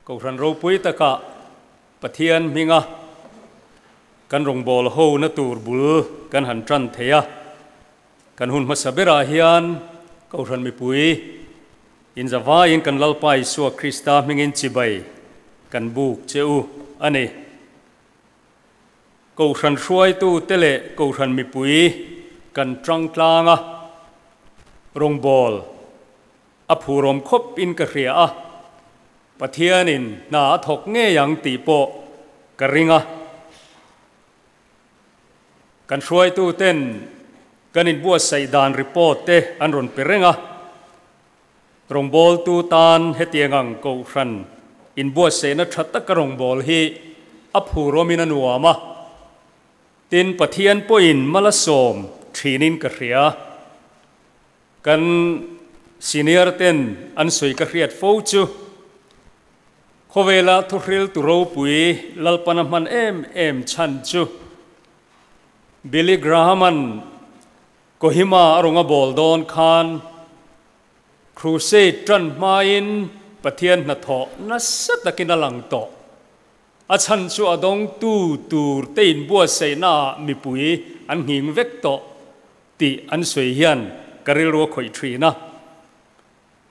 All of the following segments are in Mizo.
Kohhran ropui takah Pathian hminga kan rawngbâwl hona tûr bul kan han ṭan thei a. Kan hun hmasa berah hian Kohhran mipui inzavaiin kan Lalpa Isua Krista hmingin chibai kan bûk che u a ni. Kohhran hruaitute leh Kohhran mipui kan ṭang tlâng a, rawngbâwl a phurawm khawp in ka hria a, Pathianin hna a thawk ngei ang tih pawh ka ring a. Kan hruaituten kan inbuatsaih dan report te an rawn pe reng a, rawngbawltu tan hetiang ang Kohhran inbuatsaihna tha taka rawngbâwl hi a phurawmin a nuam a, tin Pathian pawhin mal a sawm thinin ka hria. Kan senior ten an sawi ka hriat fo chu, khawvela thuhril tu ropui Lalpana hman em em chhan chu Billy Graham-a'n Kohima a rawn a bawl dawn khan Crusade tan hmain Pathian hnathawh nasa takin a lang tawh. A chhan chu a dawngtu tur te inbuatsaihnaah mipui an nghing vek tawh. Tih an sawi hian ka rilru a khawih thin a.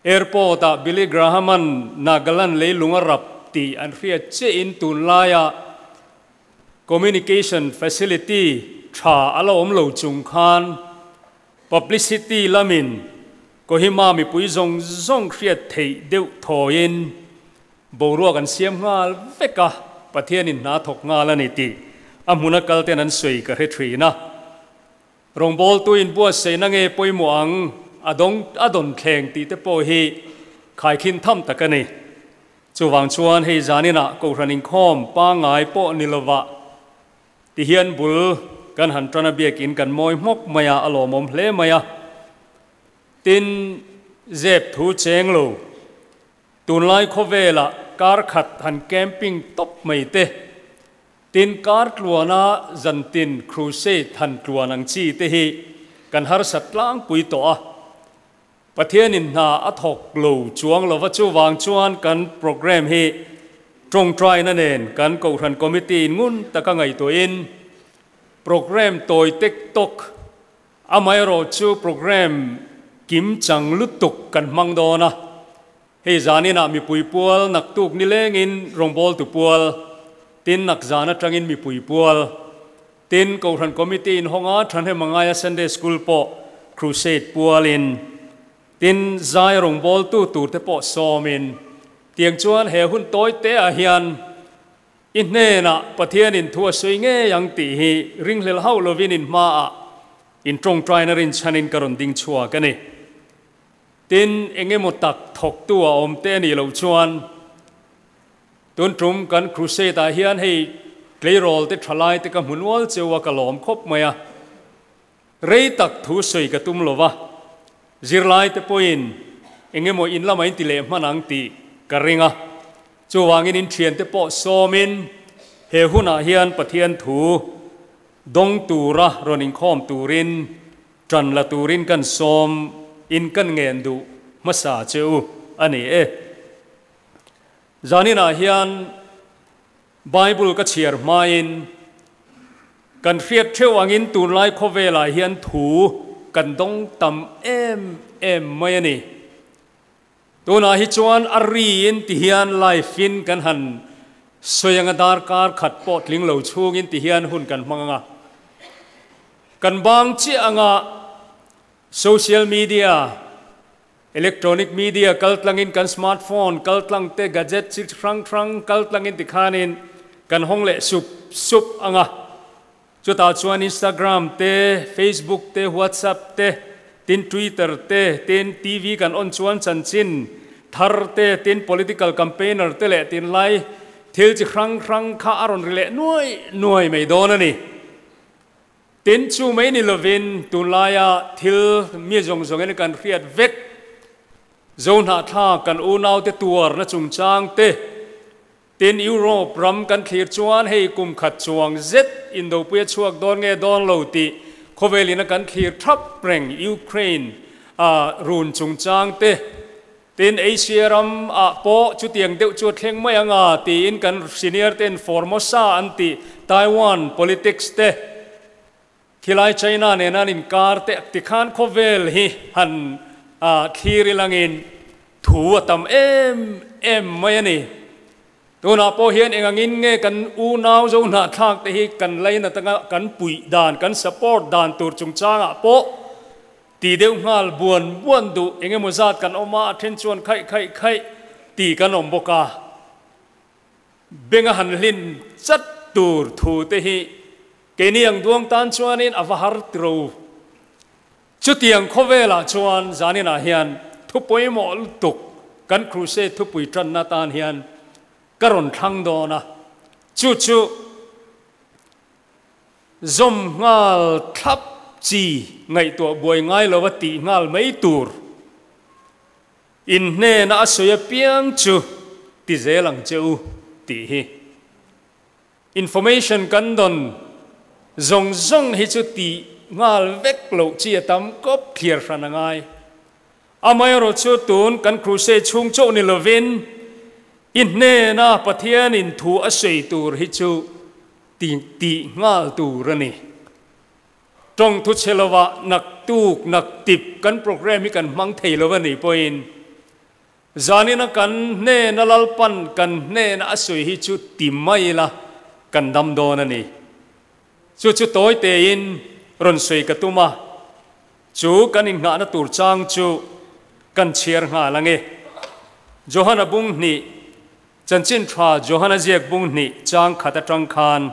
Airport ah Billy Graham-a'n Nagaland leilung a rap tih an hriat chiahin tunlaia communication facility tha a la awm lo chung khan publicity lamin Kohima mipui zawng zawng hriat theih deuh thawiin boruak an siam nghal vek a, Pathianin hna thawk nghal a ni tih a hmuna kalten an sawi ka hre thin a. Rawngbawltu inbuatsaihna nge pawimawh ang a dawng a dawn thleng tih te pawh hi khaikhin tham tak a ni. Chuvang chuan hei zaninah Kohhran inkhawm pangngai pawh ni lovah ti hian bul kan han tan a biakin kan mawi hmawk mai a, a lawmawm hle mai a. Tin, zep thu cheng lo tunlai khawvelah kar khat han camping tawp mai te, Tin, kar tluana zantin crusade han tluan ang chi te hi kan harsat tlangpui tawh a. Pathianin hna a thawk lo chuang lova chuvang chuan kan programme hi tawngtaina nen kan Kohhran Committee in ngun taka ngaihtuahin programme tawi tek tawk amaherawh chu programme kim chang lutuk kan hmang dawn a. Hei zaninah mipui pual naktuk nilengin rawngbawltu pual, tin nak zan atangin mipui pual, tin Kohhran Committee in hawnga thahnem angaia Sunday School pawh Crusade pualin, tin zai rawngbawltu turte pawh sawmin, tiang chuan he hun tawi te ah hian i hnenah Pathianin thu a sawi ngei ang tih hi ringhlel hauh lovin in hmaah in tawngtaina rinchhanin ka rawn ding chhuak a ni. Tin, eng emaw tak thawktu a awm te a nih loh chuan tun tum kan crusade ah hian hei tleirawl te thalai te ka hmu nual cheu a ka lawm khawp mai a, rei tak thu sawi ka tum lo va, zirlai te pawhin eng emaw in lamah in ti leh hman ang tih ka ring a, chuvangin in thian te pawh sawmin he hunah hian Pathian thu dawng tura rawn inkhawm turin Ṭan la turin kan sawm in kan ngen duh hmasa che u a ni e. Zaninah hian Bible ka chhiar hmain kan hriat theuh angin tunlai khawvelah hian thu kan dawng tam em em mai a ni. Tunah hi chuan a riin ti hian live in kan han sawi anga darkar khat pawh tling lo chhungin ti hian hun kan hmang anga kan bang chiah anga social media, electronic media kal tlangin kan smartphone kal tlang te gadget chi hrang hrang kal tlangin tikhanin kan hawng leh sup sup anga. Chutah chuan Instagram te, Facebook te, WhatsApp te, tin Twitter te, tin TV kan on chuan chanchin thar te, tin political campaigner te leh tinlai thil chi hrang hrang kha a rawn ri leh nuai nuai mai dawn a ni. Tin chu mai ni lovin tunlaia thil mi zawng zawngin kan hriat vek Zohnahthlak kan unaute tuarna chungchang te, Tin, Europe ram kan thlir chuan hei kum khat chuang zet indopui a chhuak dawn nge dawn lo tih khawvelin a kan thlir thap reng. Ukraine a run chungchang te, Tin, Asia ram ah pawh chutiang deuh chu a thleng mai ang a tiin kan senior ten Formosa an tih Taiwan politics te, khilai China nena an inkar te tikhan khawvel hi han thlir ilangin thu a tam em em mai a ni. Tunah pawh hian eng angin nge kan unau zo hnahthlak te hi kan lainat anga kan puih dan, kan support dan tur chungchangah pawh ti deuh nghal buan buan duh eng emaw zat kan awm a, a then chuan khaih khaih khaih ti kan awm bawk a. Benga han hlin chat tur thu te hi keini ang duang tan chuanin a va har tiro. Chutiang khawvelah chuan zaninah hian thu pawimawh lutuk kan Crusade thupui tanna tan hian ka rawn thlang dawn a, chu chu zawm nghal thlap chi ngaihtuah buai ngai lova tih nghal mai tur in hnena a sawi apiang chu ti zel ang che u tih hi. Information kan dawn zawng zawng hi chu tih nghal vek loh chi a tam kawp thliar hran a ngai. Amaherawh chu tun kan crusade chhung chauh ni lovin i hnena Pathianin thu a sawi tur hi chu tih nghal tur a ni. Tawng thu chhe lovah naktuk naktip kan program hi kan hmang thei lo a nih pawhin Zanina kan hnena Lalpan kan hnena a sawi hi chu ti mai ila kan dam dawn a ni. Chu chu tawi tein rawn sawi ka tum a, chu kan innghahna tur chang chu kan chhiar nghal ang e. Johana bung hnih, Chanchin tha Johana ziak bung hnih chang khat atang khan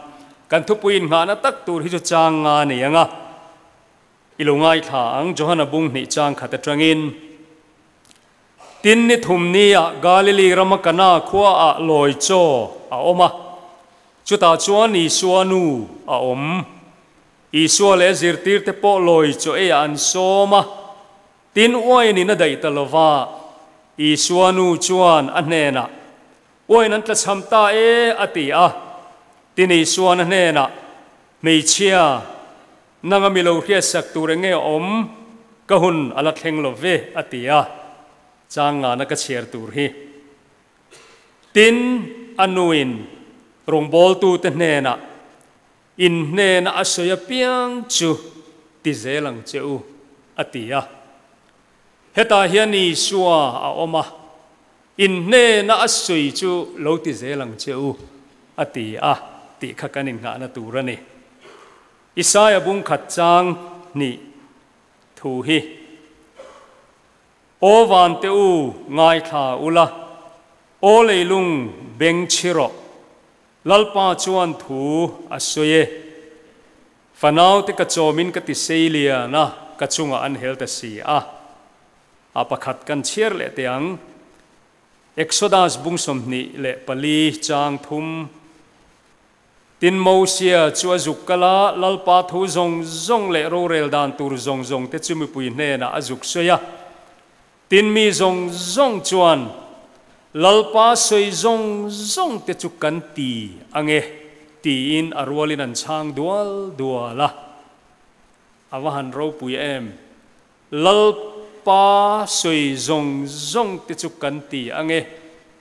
kan thupui innghahna tak tur hi chu chang nga a ni ang a. I lo ngaithla ang, Johana bung hnih chang khat atangin. Tin ni thum nia Galili rama Kana khuaah lawi chaw a awm a, chutah chuan Isua nu a awm. Isua leh a zirtirte pawh lawi chaw eiah an sawm a, tin uainin a daih ta lo va. Isua nu chuan a hnenah, Uain an tlachham ta e, a ti a. Tin Isuan a hnenah, Hmeichhia, Nanga mi lo hriatsak tur eng nge a awm? Ka hun a la thleng lo ve, a ti a, chang ngana ka chhiar tur hi. Tin, a nuin rawngbawltute hnenah, In hnena a sawi apiang chu ti zel ang che u, a ti a. Hetah hian Isua a awm a, In hnena a sawi chu lo ti zel ang che u, a ti a, tih kha kan innghahna tur a ni. Isaia bung khat chang hnih thu hi, Aw vante u, ngaithla ula, aw leilung beng chhi rawh, Lalpa chuan thu a sawi e. Fanaute ka chawmin ka ti sei lian a, ka chungah an hel ta si a. A pakhat kan chhiar leh teh ang. Exodus bung 24 chang thum. Tin Mosia chu a zuk kal a, Lalpa thu zawng zawng leh rorel dan tur zawng zawng te chu mipui hnenah a zuk sawi a. Tin mi zawng zawng chuan, Lalpa sawi zawng zawng te chu kan ti ang e, tiin a rualin an chhang dual dual a. A va han ropui em! Lalpa sawi zawng zawng te chu kan ti ang e,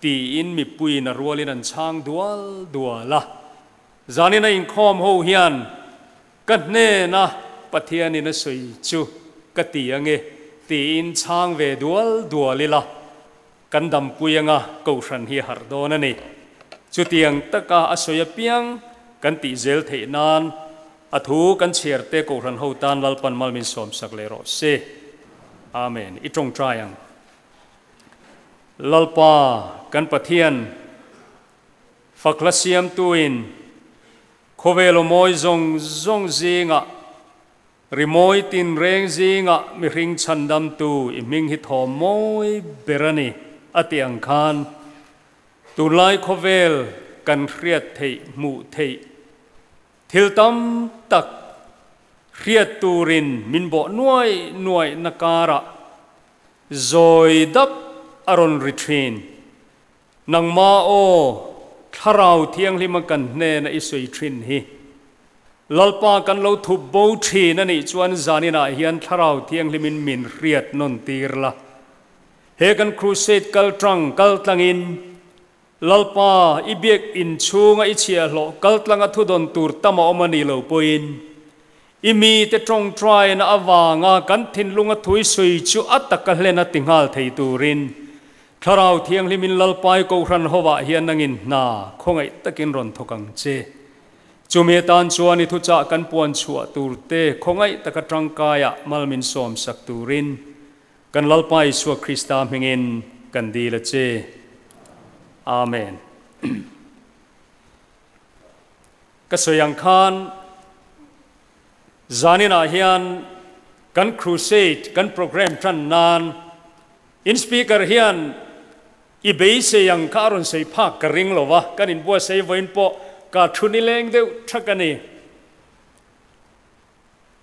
tiin mipuiin a rualin an chhang dual dual a. Zanin a inkhawm ho hian ka hnena Pathianin a sawi chu ka ti ang e, tiin chhang ve dual dual ila, kan dampui anga Kohhran hi a harh dawn a ni. Chutiang taka a sawi apiang kan tih zel theih nan a thu kan chhiar te Kohhran ho tan Lalpan mal min sawmsak leh rawh se. Amen. I tawngtai ang. Lalpa kan Pathian fakhla siamtuin khawvel aw mawi zawng zawng zingah Rimawi tinreng zingah mihring chhandamtu i hming hi thawm mawi ber a ni, a ti ang khan tunlai khawvel kan hriat theih hmuh theih thil tam tak hriat turin min bawh nuai nuai na karah zawi dap a rawn ri thin. Nangmah aw, Thlarau Thianghlima kan hnena i sawi thin hi. Lalpa kan lo thup bo thin a nih chuan zaninah hian Thlarau Thianghlimin min hriat nawn tir la. He kan crusade kal tang kal tlangin Lalpa i biak in chhunga i chhiahhlawh kal tlanga thudawn tur tam a awm a nih loh pawhin i mite tawngtaina avanga kan thinlunga thui sawi chu a taka hlen a ti nghal thei turin Thlarau Thianghlimin Lalpa i Kohhran hovah hian nangin hna khawngaih takin rawn thawk ang che. Chumi atan chuan i thuchah kan puan chhuah turte khawngaih taka tangkaiah mal min sawmsak turin Kan Lalpa Isua Krista hmingin kan dil a che. Amen. Ka sawi ang khan zaninah hian kan crusade kan program tan nan in speaker hian i beisei ang kha a rawn sawi phak ka ring lo va, kan inbuatsaih vawiin pawh ka thu nileng deuh thak a ni.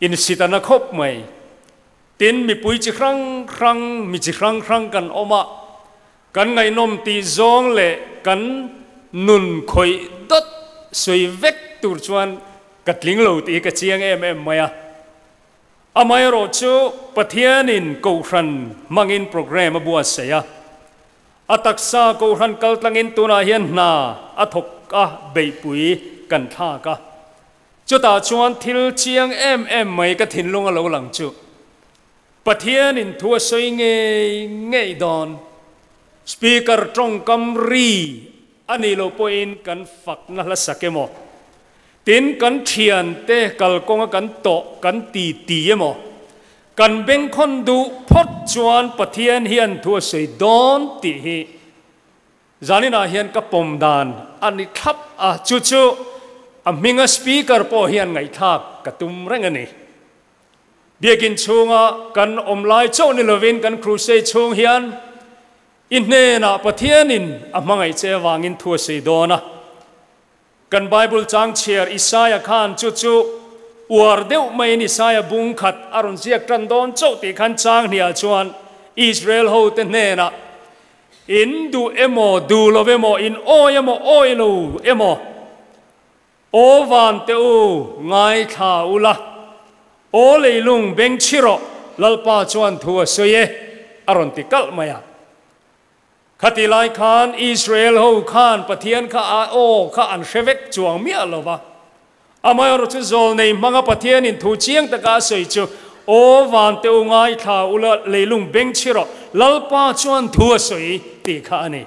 Insitana khawp mai. Tin, mipui chi hrang hrang, mi chi hrang hrang kan awm a, kan ngaihnawm tih zawng leh kan nun khawih dawt sawi vek tur chuan ka tling lo tih hi ka chiang em em mai a. Amaherawh chu Pathianin Kohhran hmangin programme a buatsaih a, a taksa Kohhran kaltlangin tunah hian hna a thawk a, beihpui kan thlak a. Chutah chuan thil chiang em em mai ka thinlung a lo lang chu. Pathianin thu a sawi ngei ngei dawn. Speaker tawngkam ri a nih loh pawhin kan fakna hla sak emaw, tin kan thiante kalkawnga kan tawh kan ti ti emaw, kan bengkhawn duh phawt chuan Pathian hian thu a sawi dawn tih hi Zaninah hian ka pawm dan a ni thlap a, chu chu a hminga speaker pawh hian ngaihthlak ka tum reng a ni. Biakin chhunga kan awm lai chauh ni lovin kan crusade chhung hian i hnenah Pathianin a hmangaih che avangin thu a sawi dawn a. Kan Bible chang chhiar Isaia khan chu chu uar deuh maiin Isaia bung khat a rawn ziak tan dawn chauh tih khan chang hniah chuan Israel hote hnenah, In duh emaw, duh lo emaw, in awi emaw, awi lo emaw, aw van teh u, ngaithla ula, aw leilung beng chhi rawh, Lalpa chuan thu a sawi e, a rawn ti kalh mai a. Khati lai khan Israel ho khan Pathian kha a aw kha an hre vek chuang miah lo va. Amaherawh chu zawlnei hmanga Pathianin thu chiang taka a sawi chu, Aw vante u ngaithla ula leilung beng chhi rawh, Lalpa chuan thu a sawi tih kha a ni.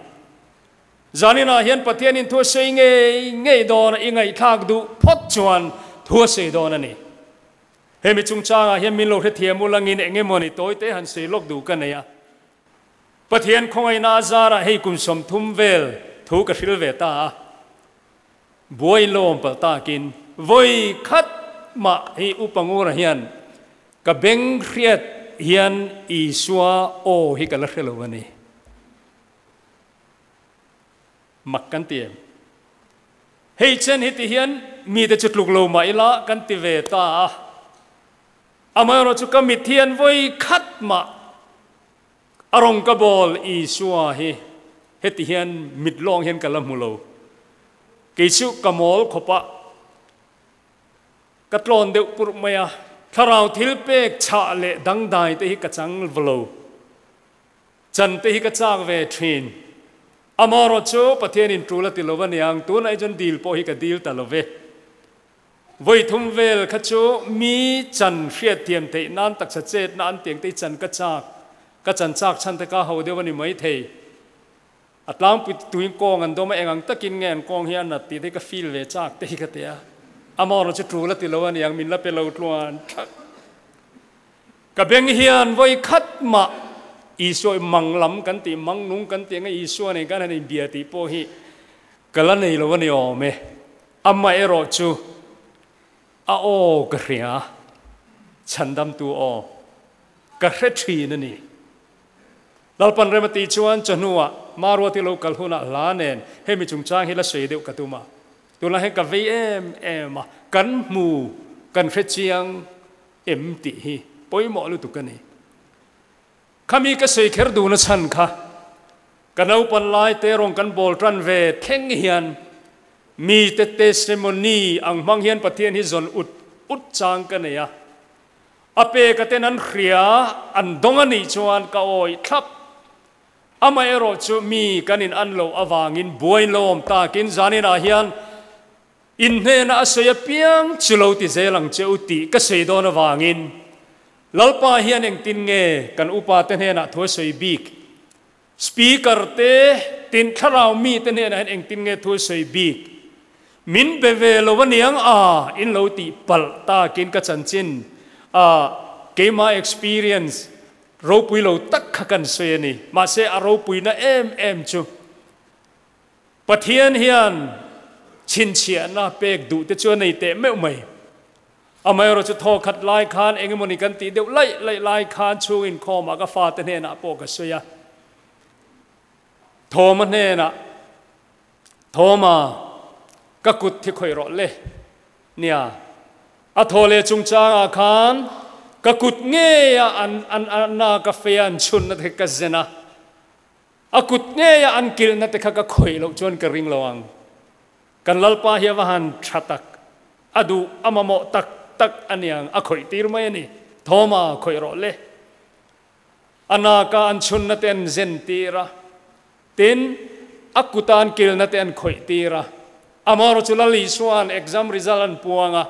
Zaninah hian Pathianin thu a sawi ngei ngei dawn a, i ngaihthlak duh phawt chuan thu a sawi dawn a ni. Hemi chungchangah hian min lo hrethiam ulangin eng emawni tawite han sawi lawk duh ka nei a. Pathian khawngaihna a zarah hei kum 30 vel thu ka hril ve ta a, buai lawm palh takin vawi khat mah hi Upa Ngura hian ka beng hriat hian Isua aw hi ka la hre lo a ni. Mak kan ti em? Hei chen hi ti hian mite chu tluk lo mah ila kan ti ve ta a. Amaherawh chu ka mit hian vawi khat mah a rawng ka bawl Isua hi heti hian mit lawng hian ka la hmu lo. Kei chu ka mawl khawp a, ka tlawn deuh purh mai a, thlarau thil pek chhah leh dangdai te hi ka chang lo. Chan te hi ka chak ve thin. Amaherawh chu Pathianin tul a ti lo aniang, tunah hi chuan dil pawh hi ka dil ta lo ve. Vawi thum vel kha chu mi chan hriat thiam theih nan taksa chetna an tiang te hi chan ka chak, ka chan chak chhan te ka ho deuh a ni mai thei. A tlangpui tuin kawng an dawm a, eng ang takin nge an kawng hi a nat tih te hi ka feel ve chak te hi ka ti a. Amaherawh chu tul a ti lo a niang, min la pe lo tluan thak. Ka beng hian vawi khat mah Isua mang lam kan tih, mang nung kan tih anga Isua nen khan han inbia tih pawh hi ka la nei lo a ni awm e. Amaherawh chu a aw ka hria, chhandamtu aw ka hre thin a ni. Lalpan rem a tih chuan chawhnuah Maruati lo kal hunah hla nen hemi chungchang hi la sawi deuh ka tum a. Tunah hian ka vei em em a, kan hmu, kan hre chiang em tih hi pawimawh lutuk a ni. Khami ka sawi kher duhna chhan kha ka naupan lai te rawng kan bawl tan ve thleng hian mite testimony ang hmang hian Pathian hi zawn ut ut chang ka nei a. A peka ten an hria, an dawng a nih chuan ka awih thlap. Amaherawhchu mi kan in an loh avangin buain lo awm takin zaninah hian in hnena a sawi apiang chu lo ti zel ang che u tih ka sawi dawn avangin Lalpa hian engtin nge kan upate hnenah thu a sawi bik? Speaker te tin thlarau mite hnenah hian engtin nge thu a sawi bik? Min be ve lo aniang a, in lo tih palh takin ka chanchin a keimah experience ropui lo tak kha kan sawi a ni. Mahse a ropuina em em chu Pathian hian chhinchhiahna pek duh te chu a nei teh meuh mai. Amaherawh chu thaw khat lai khan eng emawni kan tih deuh laih laih lai khan chhung inkhawmah ka fate hnenah pawh ka sawi a. Thawma hnenah, Thawma, ka kut thi khawih rawh le. Nia, a thaw leh chungchangah khan ka kut ngeia an an a ka fei a an chhunna te ka zen a. A kut ngeia an kilhna te kha ka khawih loh chuan ka ring lo ang. Kan Lalpa hi a va han tha tak, a duh, a mamawh tak tak a niang, a khawih tir mai a ni. Thawma, khawih rawh le. A naka an chhunna te an zen tir a, tin, a kuta an kilna te an khawih tir a. Amaherawhchu chu Lal Isua'n exam result an puang a,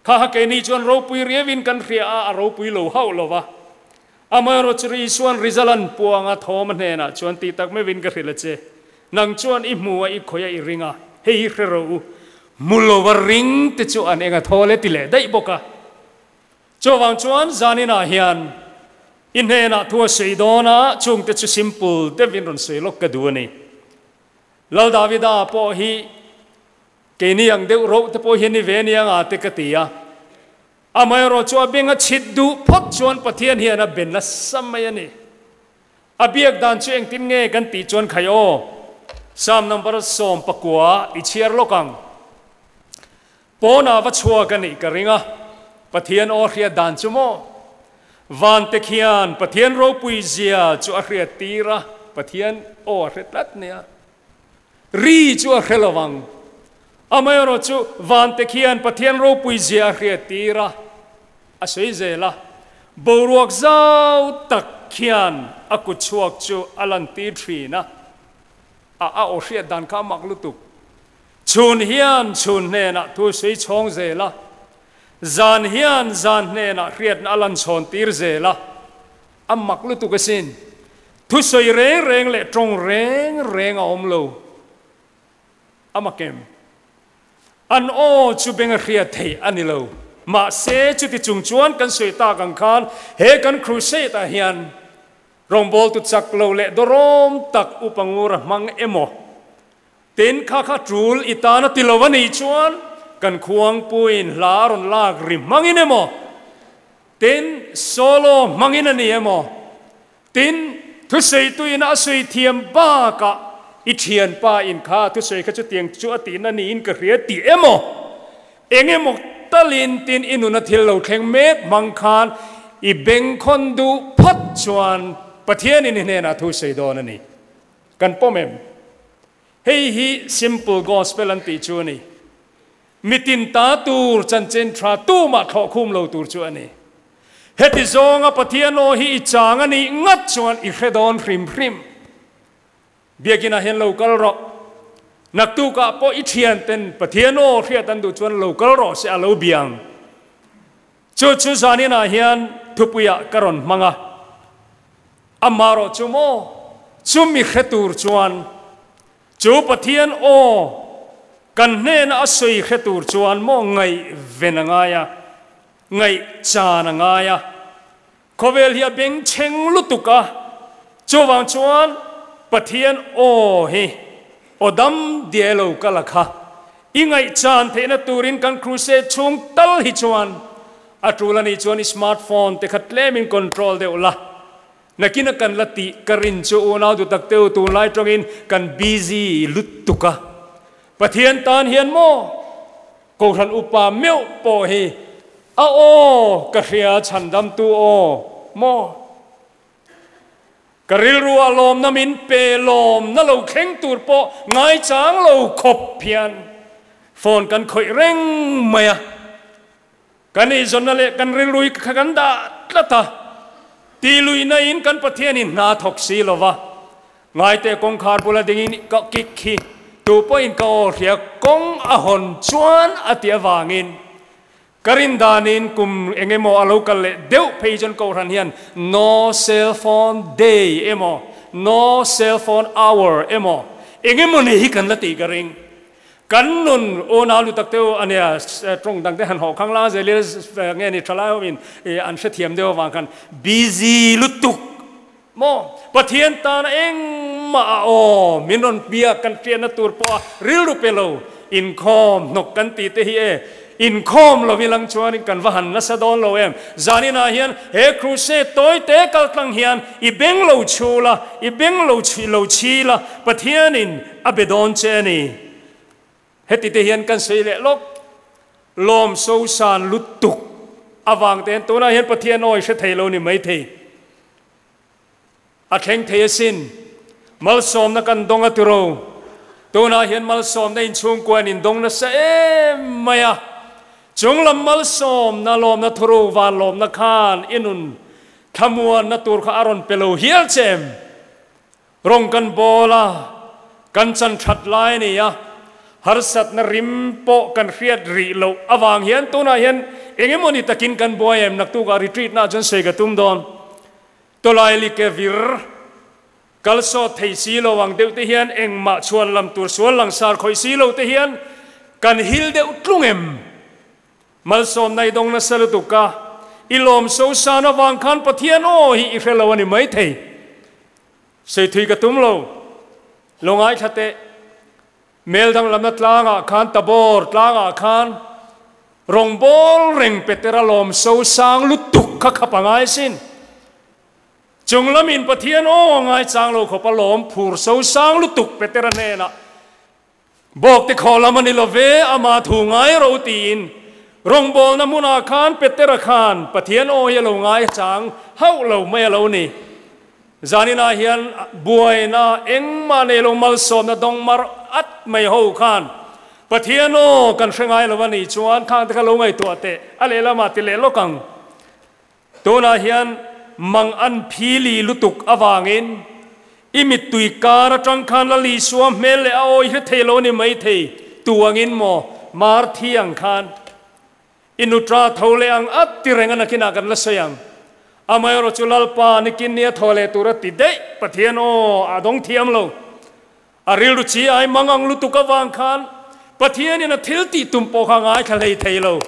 kha kha keini chuan ropui riauin kan hria a, a ropui lo hauh lo va. Amaherawhchu chu Isua'n result an puang a, Thawma hnenah chuan tih tak meuhin ka hrilh a che, nang chuan i hmu a, i khawih a, i ring a, hei hi hre rawh u, hmu lova ring te chu an eng a thawl e ti leh daih bawk a. Chuvang chuan zaninah hian i hnenah thu a sawi dawn a, chungte chu simple deuhin rawn sawi lawk ka duh a ni. Lal Davida pawh hi keini ang deuh roh te pawh hi a ni ve ania nga te ka ti a. Amaherawh chu a beng a chhit duh phawt chuan Pathian hian a be nasa mai a ni. A biak dan chu engtin nge kan tih chuan khai aw, Psalm number 19 i chhiar lawk ang. Pawnah va chhuak a nih ka ring a, Pathian aw hriat dan chu maw? Vante khian Pathian ropui zia chu a hriat tir a, Pathian aw a hre tlat nia. Ri chu a hre lo ang. Amaherawh chu vante khian Pathian ropui zia a hriat tir a, a sawi zel a. Boruak zau tak khian a kut chhuak chu a lantir thin a, a aw hriat dan kha a mak lutuk. Chhun hian chhun hnenah thu sawi chhawng zel a, zan hian zan hnenah hriatna a lan chhawn tir zel a, a mak lutuk asin. Thu sawi reng reng leh tawng reng reng a awm lo. A mak em? An aw chu beng a hriat theih a ni lo. Mahse, chuti chung chuan kan sawi tak ang khan he kan crusade ah hian rawngbawltu chak lo leh dawrawm tak upa ngur a hmang emaw? Tin, kha kha tul i tan a ti lo a nih chuan kan khuangpuiin hla a rawn lak ri hmangin emaw, tin, solo hmangin a ni emaw, tin, thusawitu ina a sawi thiam bakah i thianpa in kha thusawi kha chutiang chu a tihna niin ka hria tih emaw, eng emaw talin tin i nuna thil lo thleng mek hmang khan i bengkhawn duh phawt chuan Pathianin i hnenah thu sawi dawn a ni. Kan pawm em? Hei hi simple gospel an tih chu a ni. Mitin ta tur chanchin tha tumah thlawh khum lo tur chu a ni. Heti zawnga Pathian aw hi i chang a nih ngat chuan i hre dawn hrim hrim. Biakinah hian lo kal rawh. Naktukah pawh i thianten Pathian aw hriat an duh chuan lo kal rawh se a lo biang. Chu chu zaninah hian thupuiah ka rawn hmang a. Amaherawh chu maw, chumi hre tur chuan, chu Pathian aw kan hnena a sawi hre tur chuan maw ngaihven a ngai a, ngaihchan a ngai a. Khawvel hi a bengchheng lutuk a, chuvang chuan Pathian aw hi aw dam diai lo kal a kha. I ngaihchan theihna turin kan crusade chhung tal hi chuan a tul a nih chuan i smart phone te kha tlemin control deuh la. Nakina kan la tih ka rin chu unau dutak teu tunlai tawngin kan busy lutuk a. Pathian tan hian maw Kohhran upa meuh pawh hi a aw ka hria chhandamtu aw maw? Ka rilru ah lawmna min pe lawmna lo thleng tur pawh ngaichang lo khawp hian phone kan khawih reng mai a, kan eizawnna leh kan rilru hi kha kan dah tlat a, tih luihna in kan Pathian in hna thawk si lo va. Ngaite kawngkhar bula dingin ka kik khi tu pawhin ka aw hria kawng a hawn chuan a ti avangin ka rin danin kum eng emaw a lo kal leh deuh phei chuan Kohhran hian No Cell Phone Day emaw No Cell Phone Hour emaw eng emaw ni hi kan la tih ka ring. Kan nun unau lu tak deuh a nia, tawng dang te han hawh khang lang zel ila nge ni thalai ho in an hrethiam deuh avang khan busy lutuk maw? Pathian tana engmah a aw min rawn biak kan hriatna tur pawha rilru pe lo inkhawm hnawk kan tih te hi e inkhawm lo ilang chuanin kan va han nasa dawn lo em? Zaninah hian he crusade tawi te kal tlang hian i beng lo chhu la, i beng lo chhi lo chhi la, Pathianin a be dawn che a ni. Heti te hian kan sawi leh lawk, lawm sosan lutuk avang te hian tunah hian Pathian awi hre thei lo ni maithei. A thleng thei asin. Malsawmna kan dawng a tiro. Tunah hian malsawmna inchhungkua in indawng nasa em mai a. Chunglam malsawmna lawmna thuruk van lawmna khan i nun thlamuanna tur kha a rawn pe lo hial che em? Rawng kan bawl a, kan chan that lai a ni a, harsatna rim pawh kan hriat rih loh avang hian tunah hian eng emaw ni takin kan buai em? Naktukah retreat na chuan sawi ka tum dawn. Tawlai like vir kal sawt thei si lo ang deuh te hian engmah chhuan lam tur sual langsar khawih si lo te hian kan hil deuh tlung em? Malsawmna i dawng nasa lutuk a, i lawm so san avang khan Pathian aw hi i hre lo a ni maithei. Sei thui ka tum lo. Lo ngaithla teh. Mel danglamna tlangah khan Tabor tlangah khan rawngbâwl reng Petera lawm so sang lutuk kha khap a ngai sin. Chung lamin Pathian aw a ngaichang lo khawp a lawm phur so sang lutuk Petera hnenah Bawkte khaw lam a ni lo ve, ama thu ngai ro tiin rawngbâwlna hmunah khan Petera khan Pathian aw hi a lo ngaichang hauh lo mai a lo ni. Zaninah hian buaina engmah nei lo malsawmna dawng mar at mai ho khan Pathian aw kan hre ngai lo a nih chuan khang te kha lo ngaihtuah teh a lehlamah ti leh lawk ang. Tunah hian mang an phili lutuk avangin i mittui kar atang khan la Lisua hmel leh a awi hre thei lo ni maithei tu angin maw mar thi ang khan I nutra tho leh ang a ti reng a nakinah kan la sawi ang. Amaherawh chu Lalpa nikin nia tho leh tur a ti daih Pathian aw a dawng thiam lo. A rilru chi ai mang ang lutuk avang khan Pathianin a thil tih tum pawh kha ngaithla hlei thei lo.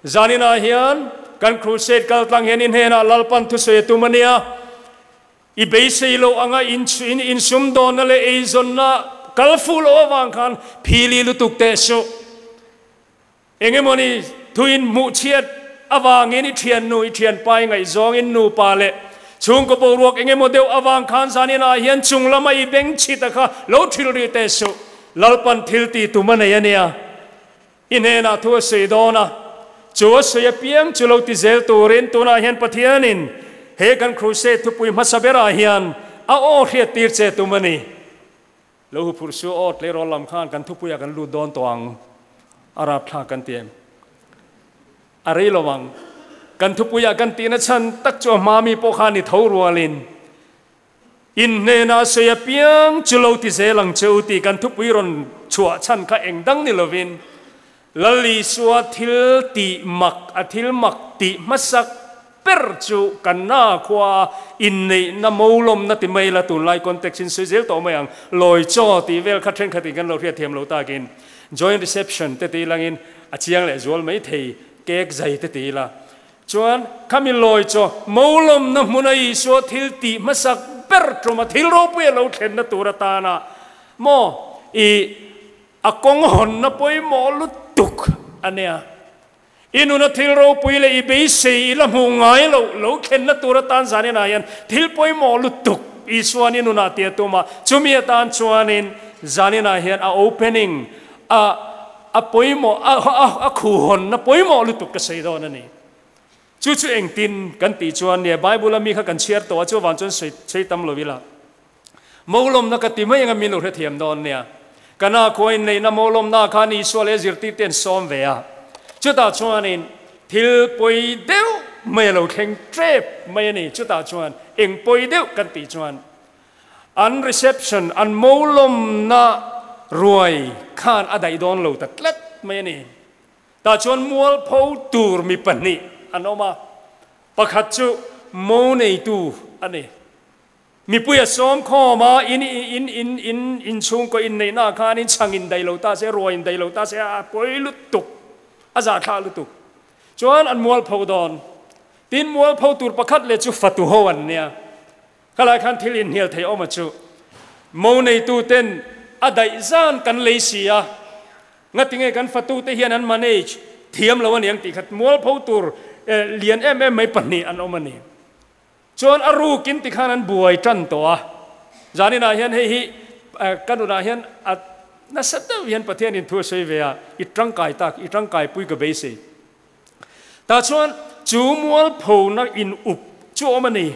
Zaninah hian kan crusade kal tlang hian i hnenah Lalpan thusawi a tum a nia. I beisei loh anga in insumdawnna leh eizawnna kal fuh loh avang khan phili lutuk teh suh. Eng emawni thuin hmuh chhiat avangin i thiannu, i thianpa, i ngaihzawng, in nupa leh chhungkaw boruak eng emaw deuh avang khan zaninah hian chung lama i beng chhit a kha lo thil rih teh suh. Lalpan thil ti tum a nei a nia. I hnenah thu a sawi dawn a, chu a sawi apiang chu lo ti zel turin tunah hian Pathianin he kan crusade thupui hmasa berah hian a aw hriat tir che tum a ni. Lo hu phurh su aw tleirawl lam khan kan thupuiah kan lut dawn tawh ang a rapthlak kan ti em? A rei lo ang. Kan thupuiah kan tihna chhan tak chu a hma mi pawh khan i tho rualin in hnenah sawi apiang chu lo ti zel ang che u tih kan thupui rawn chhuah chhan kha eng dang ni lovin Lal Isua thil tih mak, a thil mak tih hmasak ber chu kan na khua inneihna molawmna ti mai la tunlai context in sawi zel tawh mai ang. Lawi chaw tih vel kha thenkhatin kan lo hriatthiam lo takin joint reception te tih langin a chiang leh zual mai thei cake zai te tih ila chuan khami lawi chaw molawmna hmuna Isua thil tih hmasak ber tuma thil ropui a lo thlenna tur atana maw i A kawng hawnna pawimawh lutuk a nia. I nuna thil ropui leh i beisei i la hmuh ngai loh lo thlenna tur atan zaninah hian thil pawimawh lutuk Isuan i nunah tia tum a, chumi atan chuanin zaninah hian a opening, a a pawimawh, a a khuhawnna pawimawh lutuk ka sawi dawn a ni. Chu chu engtin kan tih chuan nia Bible a mi kha kan chhiar tawh a, chuvang chuan sawi sawi tam lo ila. Mawlawmna ka ti mai anga min lo hrethiam dawn nia. Ka na khua inneihna mawlawmna khan Isua leh zirtirte an sawm ve a. Chutah chuanin thil pawi deuh mai a lo thleng tep mai a ni. Chutah chuan eng pawi deuh kan tih chuan An reception, an mo lawmna ruai khan a daih dawn lo ta tlat mai a ni. Tah chuan mualpho tur mi pahnih an awm a, pakhat chu mo neitu a ni. Mipui a sawm khawm a, in in in in inchhungkaw inneihnaah khan in chhang indaih lo ta se, ruai indaih lo ta se, a pawi lutuk, a zahthlah lutuk. Chuan an mualpho dawn. Tin, mualpho tur pakhat leh chu fatu ho an nia. Khalai khan thil inhnial thei awm a chu. Mo neituten a daih zan kan lei si a, ngatinge kan fatute hian an manage thiam lo a niang tih kha mualpho tur lian em em mai pahnih an awm a ni. Chuan a rukin tikhan an buai tan tawh a, zaninah hian hei hi ka nunah hian a nasa deuh hian Pathianin thu a sawi ve a, i tangkai tak, i tangkaipui ka beisei. Tah chuan chu mualphona in up chu awm a ni.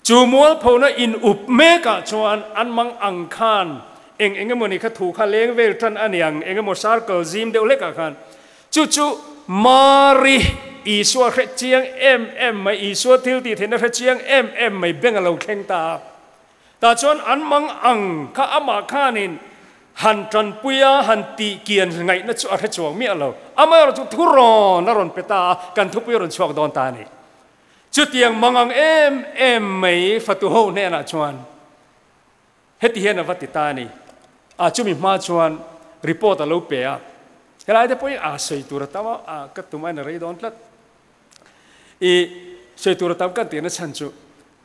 Chu mualphona in up mekah chuan an mang ang khan eng eng emawni kha thu kha leng vel tan a niang, eng emaw circle zim deuh hlekah khan. Chu chu Mari Isua hre chiang em em mai, Isua thil tih theihna hre chiang em em mai beng a lo thleng ta a. Tah chuan an mang ang kha amah khanin han tanpui a, han tih kian ngaihna chu a hre chuang miah lo. Amaherawh chu thurawn a rawn pe ta a, kan thupui a rawn chhuak dawn ta a ni. Chutiang mang ang em em mai fatu ho hnenah chuan heti hian a va ti ta a ni. A chumi hma chuan report a lo pe a, helai te pawhin a sawi tur a tam a, a ka tum a in a rei dawn tlat. I sawi tur a tam kan tihna chhan chu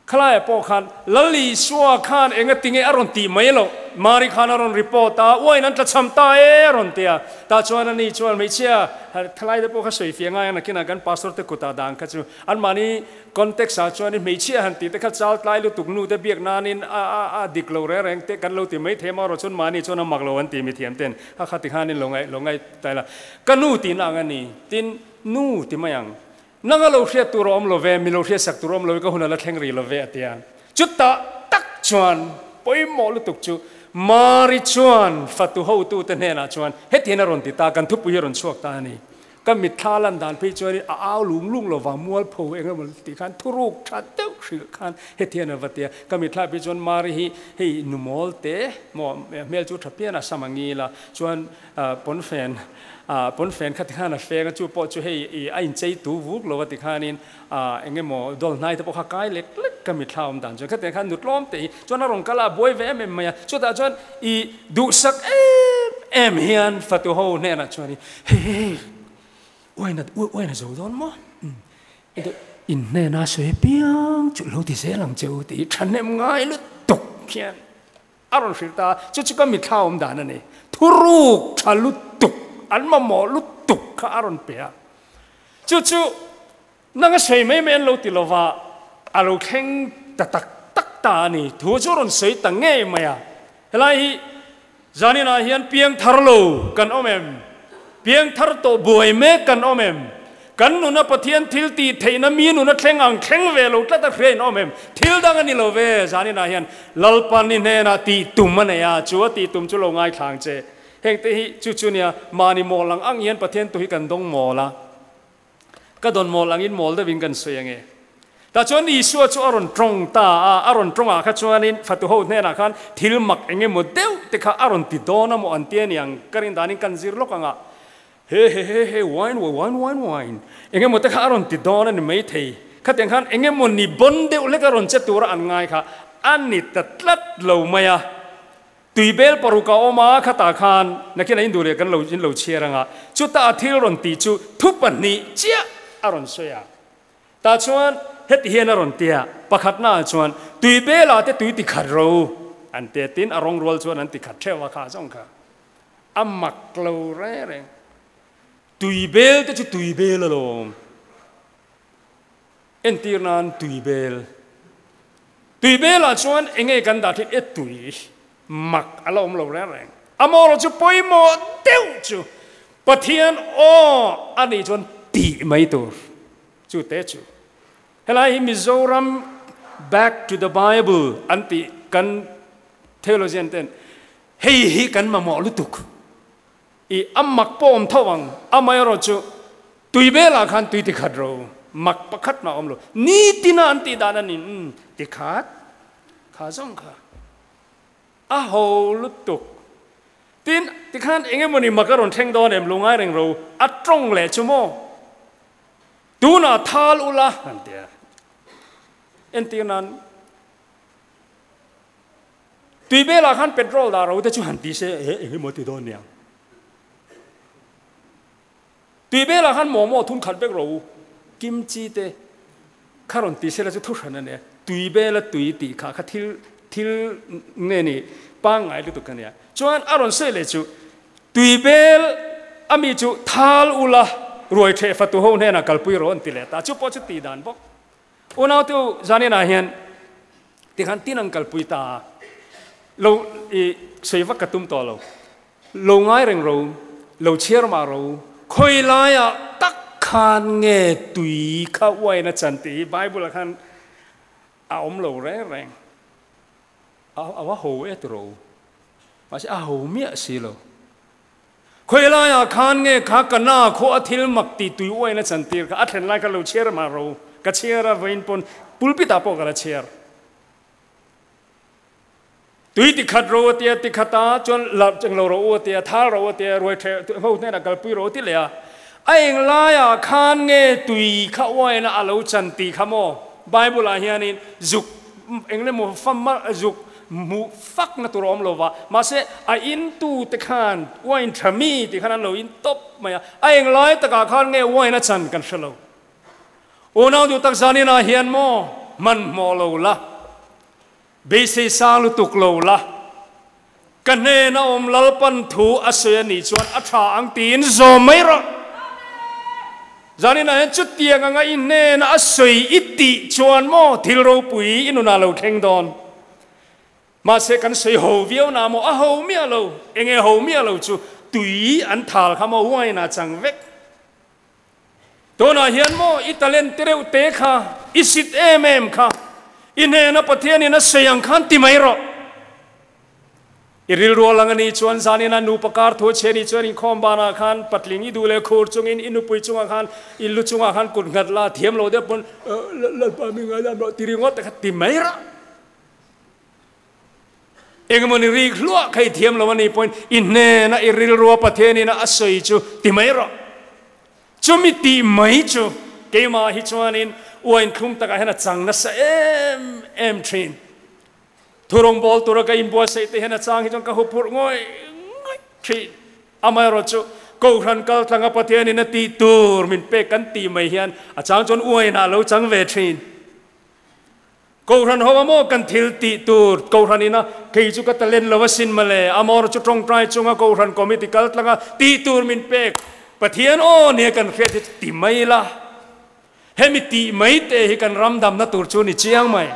Khalaiah pawh khan Lal Isua khan enga tinge a rawn tih mai loh? Mari khan a rawn report a, Uain an tlachham ta e a rawn ti a. Tah chuan ani chuan hmeichhia thalai te pawh kha sawi fiah ngai a, nakinah kan pastor te kutah dan kha chu anmahni context ah chuan hmeichhia han tih te kha chal tlai lutuk nu te biak nanin a a a dik lo reng reng te kan lo ti mai thei a, marawh chuan mahni chuan a mak lo an ti mithiam ten kha kha ti khanin lo ngaih lo ngaih ta ila ka nu tihna ang a ni tin nu ti mai ang. Nang a lo hriat tur a awm lo ve, mi lo hriatsak tur a awm lo i ka hun a la thleng rih lo ve a ti a. Chutah tak chuan pawimawh lutuk chu Mari chuan fatu hotute hnenah chuan hetiang a rawn ti ta, kan thupui hi a rawn chhuak ta a ni. Ka mitthla lan dan phei chuanin a au lung lung lo vang mualpho eng emaw tih khan thuruk tha deuh hrilh khan hetiang a va ti a. Ka mitthla phei chuan Mari hi hei nu mawl te maw hmel chu tha pian a sam a ngil a, chuan Pawnfen, pawnfen kha tikhan a feng a, chu pawh chu hei i a inchei tu vuk lo a tikhanin eng emaw dawl hnai te pawh kha kai lek lek ka mitthla awm dan chuan khatiang khan nutlawm te hi chuan a rawn kal a, a buai ve em em mai a, chutah chuan i duhsak em em hian fatu ho hnenah chuan i hei hei hei uaina uaina zo dawn maw in hnena sawi piang chu lo ti zel ang che u tih thahnem ngai lutuk hian A rawn hrilh ta a, chu chu ka mitthla awm dan a ni. Thuruk tha lutuk, an mamawh lutuk kha a rawn pe a. Chu chu nang a sawi mai mai an lo ti lova, a lo thleng ta tak tak ta a ni. Thu chu a rawn sawi ta ngei mai a. Helai hi zaninah hian piangthar lo kan awm em? Piangthar tawh buai mek kan awm em? Kan nuna Pathian thil tih theihna mi nuna thleng ang thleng ve lo tlat a hria in awm em? Thil dang a ni lo ve, zaninah hian Lalpa ni hnenah tih tum a nei a, chu a tih tum chu lo ngaithla ang che. Heng te hi chu chu nia, mahni mawl ang ang hian Pathian tu hi kan dawng mawl a. Ka dawn mawl angin mawl deuhin kan sawi ange. Tah chuan Isua chu a rawn tawng ta a, a rawn tawngah kha chuanin fatuho hnenah khan thil mak eng emaw deuh te kha a rawn ti dawn a maw an ti a niang, ka rin danin kan zir lawk ang a, he he he he wine wine wine wine eng emaw te kha a rawn ti dawn a ni maithei, khatiang khan eng emaw ni bawn deuh hlek a rawn che tura an ngai kha a ni ta tlat lo mai a. Tui bel paruk a awm a, khatah khan nakin a induh leh kan lo in lo chhiar ang a, chuta a thil rawn tih chu thu pahnih chiah a rawn sawi a. Tah chuan heti hian a rawn ti a, pakhatnaah chuan tui belah te tui ti khat ro an ti a, tin a rawng rual chuan an ti khat theuh a, kha zawng kha a mak lo reng reng. Tui bel te chu tui bel alawm, entir nan tui bel. Tui belah chuan eng nge kan dah thin? E tui mak a la awm lo reng reng. A mawrawh chu pawimawh deuh chu Pathian aw a nih chuan tih mai tur chu te chu. Helai hi Mizoram Back to the Bible an tih kan theologian ten hei hi kan mamawh lutuk. I a mak pawh awm tho ang, amaherawh chu tui velah khan tui tikhat ro mak pakhat mah a awm lo. Nitina an tih dan a ni, umm tikhat kha zawng kha. A ho lutuk. Tin, tikhan eng emawni mak a rawn thleng dawn em lungai reng ro, a tawng leh chu maw? Tunah thal ula han ti a. Entir nan tui belah khan petrol dah ro te chu han ti se e eng emaw ti dawn niang. Tui belah khan momo thun khat vek ro kimchi te kha rawn ti sela chu thu hran a nia. Tui bela tui tih kha kha thil thil nge ni pangngai lutuk a nia. Chuan a rawn sawi leh chu tui bel a mi chu thal ula ruai theh fatu ho hnenah kalpui rawh an ti leh ta. Chu pawh chu tih dan bawk. Unautu zaninah hian tikhan tin an kalpui ta a, lo i sawi vak ka tum tawh lo. Lo ngai reng ro, lo chhiar mah ro, khawi laiah tak khan nge tui kha uain a chan tih hi Bible-ah khan a awm lo reng reng. A va ho e tiro, mahse a ho miah si lo. Khawi laiah khan nge kha ka na khaw a thil mak tih tui uain a chantir kha a thlen lai kha lo chhiar mah ro, ka chhiar a vawiin pawn pulpit ah pawh ka la chhiar. Tui ti khat ro a tia, ti khat a chuan la cheng lo ro u a tia, thal ro a tia, ruai ṭheh ho hnenah kalpui ro a ti leh a. A eng laiah khan nge tui kha uain a lo chan tih kha maw? Bible ah hianin zuk eng emaw fam zuk hmuh fak na tur a awm lo va, mahse a in tu te khan wine tha mi tih khan an lo in tawp mai a, a eng lai takah khan nge wine a chan kan hre lo. Unau duh tak zanin ah hian maw hmanhmawh lo la, beisei sang lutuk lo la, ka hnena awm Lalpan thu a sawi a nih chuan a tha ang tiin zawm mai rawh. Zaninah hian chutiang anga i hnena a sawi i tih chuan maw thil ropui i nunah lo thleng dawn. Mahse kan sawi ho viau na maw a ho miah lo, enge ho miah lo chu tui an thal kha maw wine ah chang vek. Tunah hian maw i talent te reuh te kha, i sit em em kha, i hnena Pathianin a sawi ang khan ti mai rawh. I rilru a lang a nih chuan zanin a nupa kar thu a chhe nih chuan inkhawm banah khan patling i duh leh khur chungin i nupui chungah khan i lu chungah khan kut nghat la thiam lo deuh pawn Lalpa mi ngaidam rawh ti ringawt te kha ti mai rawh. Engemaw ni rik hluah kha i thiam lo a nih pawhin i hnena i rilrua Pathianin a sawi chu ti mai rawh. Chumi tih mai chu keimah hi chuanin uain thlum takah hian a chang nasa em em thin. Thurawngbawl tura ka inbuatsaih te hian a chang hi chuan ka huphurh ngawih ngawih thin. Amaherawhchu Kohhran kaltlanga Pathianin a tih tur min pek kan tih mai hian a chang chuan uainah a lo chang ve thin. Kohhran ho a maw kan thil tih tur Kohhran ina kei chu ka talent lo asin mawle, amawr chu tawngtai chunga Kohhran committee kal tlanga tih tur min pek Pathian aw nia kan hriat hi chu ti mai la, hemi tih mai te hi kan ram damna tur chu ni chiang mai.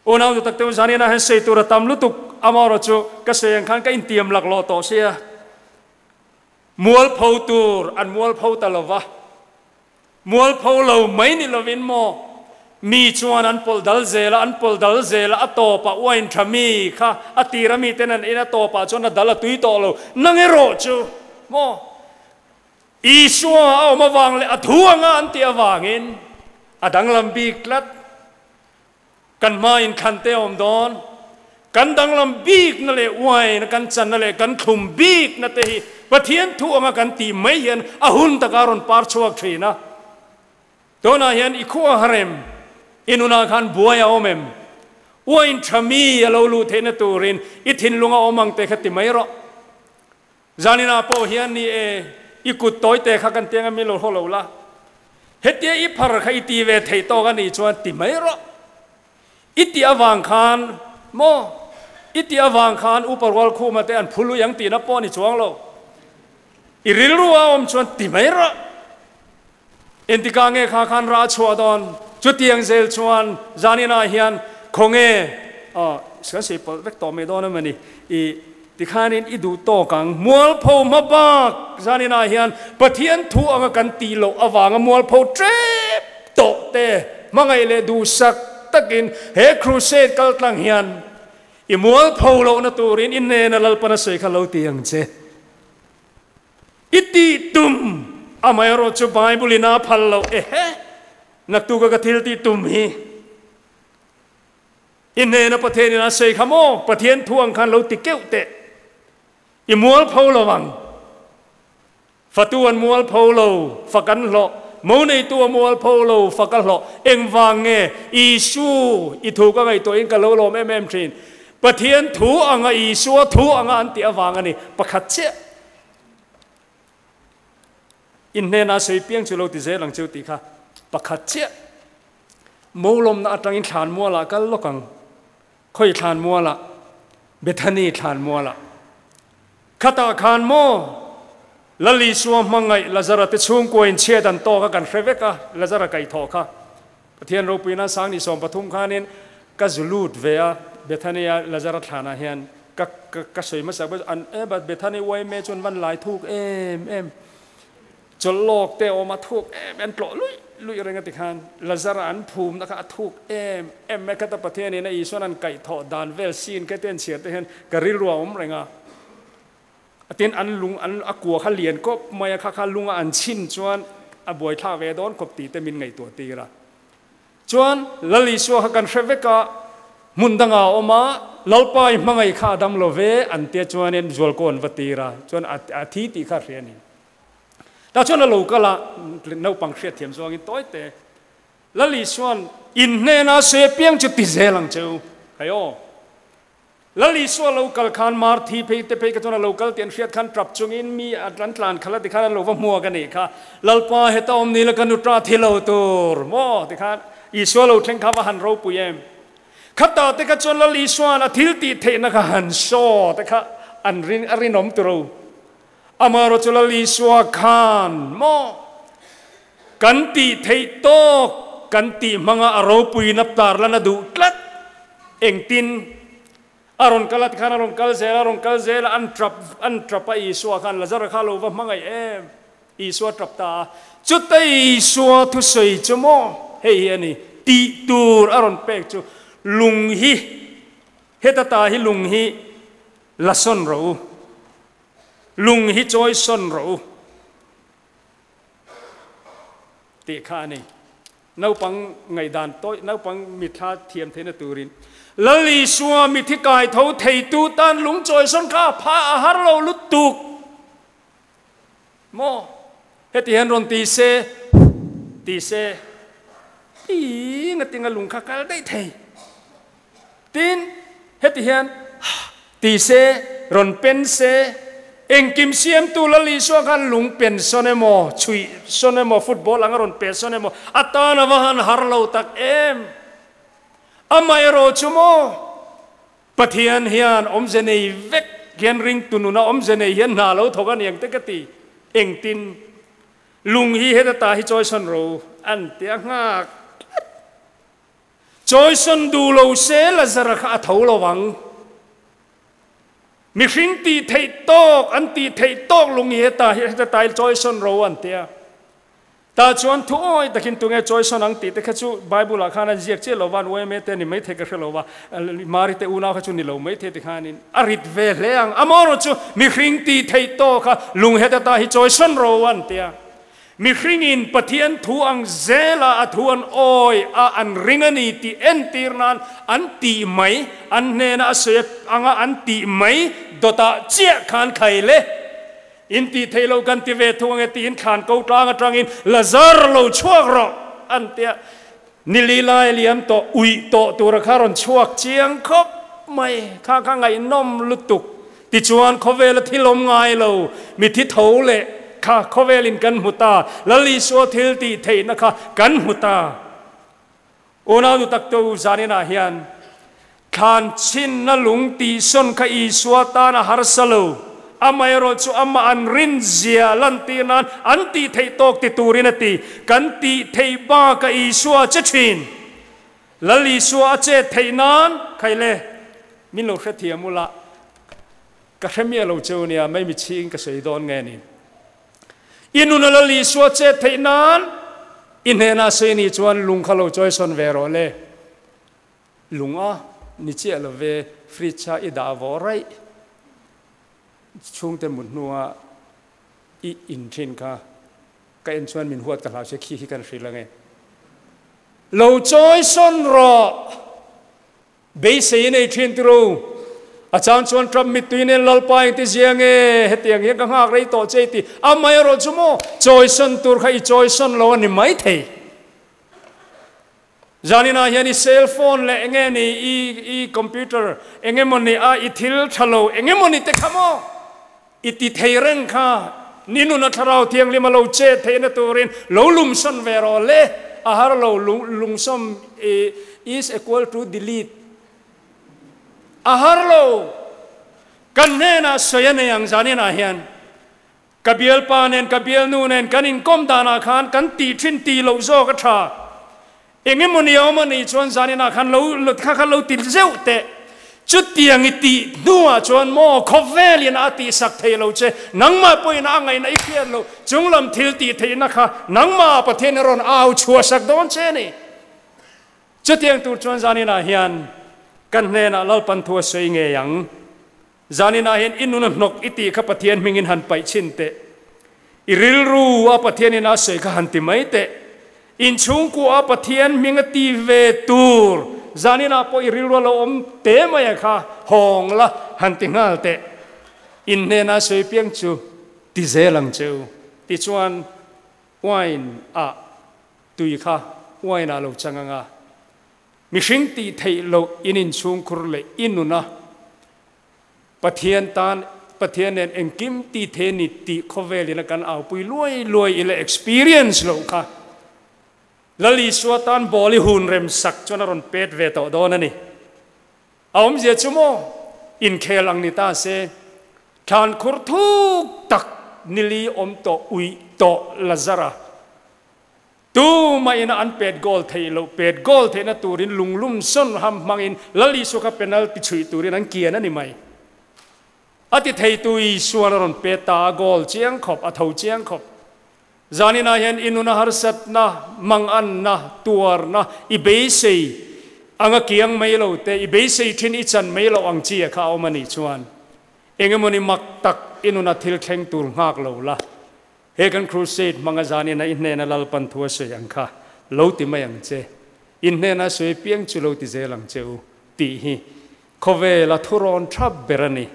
Unau duh tak te u zan ina hian sawi tur a tam lutuk amawr chu ka sawi ang khan ka intiam laklawh tawh sia, mualpho tur an mualpho ta lova. Mualpho lo mai ni lovin maw mi chuan an pawlh dal zel a, an pawlh dal zel a, a tawpah uain tha mi kha a tir a miten an en a tawpah chuan a dal a tui tawh lo. Nang erawh chu maw Isua a awm avang leh a thu anga an tih avangin a danglam bik tlat. Kan hmain thlan te a awm dawn. Kan danglam bikna leh uaina kan channa leh kan thlum bikna te hi Pathian thu anga kan tih mai hian a hun taka rawn par chhuak thin a. Tunah hian i khua harem, i nunah khan buai a awm em? Uain tha mi a lo luh theihna turin i thinlung a awm ang te kha ti mai rawh. Zaninah pawh hian ni e, i kut tawi te kha kan tiang a mi lo haw lo la. Hetia i phar kha i ti ve theih tawk a nih chuan ti mai rawh. I tih avang khan maw? I tih avang khan Upa Rualkhuma te an phu lui ang tihna pawh a ni chuang lo. I rilru a awm chuan ti mai rawh. Entikah nge kha khan rah chhuah dawn? Chutiang zel chuan zaninah hian khawnge aw kan sawi pawlh vek tawh mai dawn em a ni. I tikhanin i duh tawk ang. Mualpho hma bak zaninah hian Pathian thu anga kan tih loh avanga mualpho tep tawh te hmangaih leh duhsak takin he crusade kal tlang hian i mualpho lohna turin i hnena Lalpana sawi kha lo ti ang che. I tih tum amaherawh chu Bible in a phal loh ehe, naktuka ka thil tih tum hi. I hnena Pathianin a sawi kha maw? Pathian thu ang khan lo ti keuh teh. I mualpho lo ang. Fatu an mualpho lo, fak an hlawh. Mo neitu a mualpho lo, fak a hlawh. Engvang nge? Isu, i thu ka ngaihtuahin ka lo lawm em em thin. Pathian thu anga Isua thu anga an tih avang a ni. Pakhat chiah. In hnena sawi piang chu lo ti zel ang cheu tih kha pakhat chiah. Mo lawmna atangin thlanmualah kal lawk ang. Khawi thlanmualah? Bethany thlanmualah. Khatah khan maw Lal Isua hmangaih Lazara te chhungkua in chhiat an tawk a kan hre vek a, Lazara kaihthawh kha. Pathian ropuina Sangni 13 khanin ka zu lut ve a, Bethany a Lazara thlanah hian ka ka ka sawi hmasa ber an e but Bethany yma chuan van lai thuk em em. Chawlh lawk te awm a thuk em em tlawh luih luih reng a ti khan Lazara an phumna kha a thuk em em mai khata Pathianin a Isuan an kaihthawh dan vel scene kha te an chhiar te hian ka rilru a awm reng a. A tin an lung an a kua kha lian kawp mai a kha kha lunga an chhin chuan a buaithlak ve dawn khawp tih te min ngaihtuah tir a. Chuan Lal Isua kha kan hre vek a, hmun dangah a awm a, Lalpa i hmangaih kha a dam lo ve an tia chuanin zualkaw an va tir a, chuan a thi tih kha a hria a ni. Tah chuan a lo kal a, naupang hriatthiam zawngin tawi te, Lal Isua'n in hnena se piang chu ti zel ang che u. Hei aw. Lal Isua lo kal khan Marthi phei te phei kha chuan a lo kal tih an hriat khan tap chungin mi an tlan khalh a tikhan an lo va hmuak a nih kha. Lalpa heta awm ni la ka nu ta thi lo tur maw tikhan Isua lo thleng kha va han ropui em. Khatah te kha chuan Lal Isua'n a thil tih theihna kha han saw te kha an rin a rinawm tur o. Amaherawhchu Lal Isua khan maw kan tih theih tawk kan tih hmanga a ropuina tarlan a duh tlat. Engtin? A rawn kal a tikhan a rawn kal zel a, a rawn kal zel a, an tap an tap a Isua khan Lazara kha a lo va hmangaih em? Isua tap ta a. Chuta Isua thusawi chu maw hei hi a ni, tih tur a rawn pek chu lung hi heta ta hi lung hi la sawn rawh u. Lung hi chawi sawn rawh u tih kha a ni. Naupang ngaihdan tawi, naupang mitthla thiam theihna turin Lal Isua mithi kai tho theitu tan lung chawi sawn kha a pha a har lo lutuk maw? Heti hian rawn ti se, ti se, ih ngatinga lung kha kal daih thei. Tin, heti hian ti se, rawn pen se, engkim siamtu Lal Isua khan lung pen sawn emaw, chhuih sawn emaw, football anga rawn pe sawn emaw, a tan a va han har lo tak em! Amaherawh chu maw, Pathian hian awmze nei vek hian ringtu nuna awmze nei hian hna lo thawk a ni ang te ka ti. Engtin? Lung hi heta ta hi chawi sawn ro an ti a nghak tlat. Chawisawn duh lo se Lazara kha a tho lo ang. Mihring tih theih tawk, an tih theih tawk lung hi heta hi heta tai chawisawn ro an ti a. Tah chuan thu awi takin tunge chawisawn ang tih te kha chu Bible ah khan an ziak chiah lo va, an yma te ni maithei ka hre lo va, Mari te unau kha chu ni lo maithei ti khanin a rit ve hle ang. Amaherawh chu mihring tih theih tawk kha lung heta ta hi chawisawn ro an ti a. Mihringin Pathian thu ang zela a thu an awi a, an ring a ni tih entir nan an tih mai, an hnena a sawi anga an tih mai dawtah chiah khan khai le. In tih theih loh kan ti ve thung ange tiin thlan ko tlang atangin Lazar lo chhuak rawh an tia. Nili lai liam tawh uih tawh tura kha rawn chhuak chiang khawp mai. Kha kha ngaihnawm lutuk. Tichuan khawvela thil awm ngai lo, mithi tho leh kha khawvelin kan hmu ta, Lal Isua thil tih theihna kha kan hmu ta. Unau nu tak tu zaninah hian thlan chhinna lung tihsawn kha Isua tan a harsa lo. Amaherawh chu amah an rin zia lantir nan an tih theih tawk ti turin a ti. Kan tih theih baka Isua a che thin. Lal Isua a chet theih nan khai le min lo hrethiam ula ka hre miah lo cheu nia mai mi chhing ka sawi dawn nge ni. I nuna Lal Isua chet theih nan i hnenah sawi ni chuan lung kha lo chawi sawn ve rawh le. Lung a ni chiah lo ve fridge a i dah vawh raih chhungte mut hnua i in thin kha ka en chuan min huat ka hlau che khi khi kan hrilh ange. Lo chawi sawn rawh. Beisei i nei thin tiro. A chang chuan Trump mittui nen Lalpa engti zia nge hetiang hian ka nghak rei tawh che i ti. Amaherawh chu maw chawisawn tur kha i chawisawn lo a ni maithei. Zaninah hian i cell phone leh enge ni i i computer engemawni a i thil tha lo engemawni te kha maw i ti thei reng kha ni nuna thlarau thianghlim a lo chet theihna turin lo lumsawn ve rawh le a har lo lungsawm i is equal to delete a har lo kan hnenah sawi a nei ang zaninah hian Ka bialpa nen ka bialnu nen kan inkawm danah khan kan tih thin tih loh zawk a tha. Engemawni a awm a nih chuan zaninah khan lo kha kha lo ti zeuh teh. Chutiang i tih hnuah chuan maw khawvelin a tihsak thei lo che, nangmah pawhin a ngaihna i hriat loh chunglam thil tih theihna kha nangmah Pathian i rawn au chhuahsak dawn che a ni. Chutiang tur chuan zaninah hian kan hnenah Lalpan thu a sawi ngei ang. Zaninah hian i nun a hnawk i tih kha Pathian hmingin han paih chhin teh. I rilru a Pathianin a sawi kha han ti mai teh. Inchhungkua a Pathian hming a ti ve tur zaninah pawh i rilru a lo awm te mai a kha hawng la han ti nghal teh. In hnena sawi piang chu ti zel ang che u. Tichuan wine ah tui kha wine ah lo chang ang a. Mihring tih theih loh in inchhungkhur leh i nuna Pathian tan Pathian nen engkim ti thei ni tih khawvelin a kan aupui luai luai ila experience loh kha Lal Isua tan ball i hun rem sak chuan a rawn pet ve tawh dawn a ni. A awmzia chu maw inkhel ang ni ta se thlan khur thuk tak nili awm tawh uih tawh Lazara Tumah ina an pet goal theih loh, pet goal theihna turin lunglum sawn ham hmangin Lal Isua kha penalty chhuih turin an kian a ni mai. A ti theitu Isuan a rawn pet ta a, goal chiang khawp, a tho chiang khawp. Zaninah hian i nuna harsatna, manganna, tuarna, i beisei anga kiang mai lo te, i beisei thin i chan mai loh ang chi a kha a awm a nih chuan engemawni mak tak i nuna thil thleng tur nghak lo la. He kan crusade hmanga zanin a i hnena Lalpan thu a sawi ang kha lo ti mai ang che. In hnena sawi piang chu lo ti zel ang che u tih hi khawvela thurawn tha ber a ni.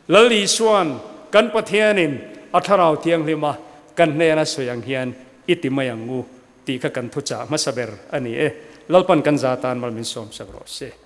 Lal Isuan kan Pathianin a Thlarau Thianghlima kan hnena sawi ang hian i ti mai ang u tih kha kan thuchah hmasa ber a ni e. Lalpan kan za tan mal min sawmsak rawh se.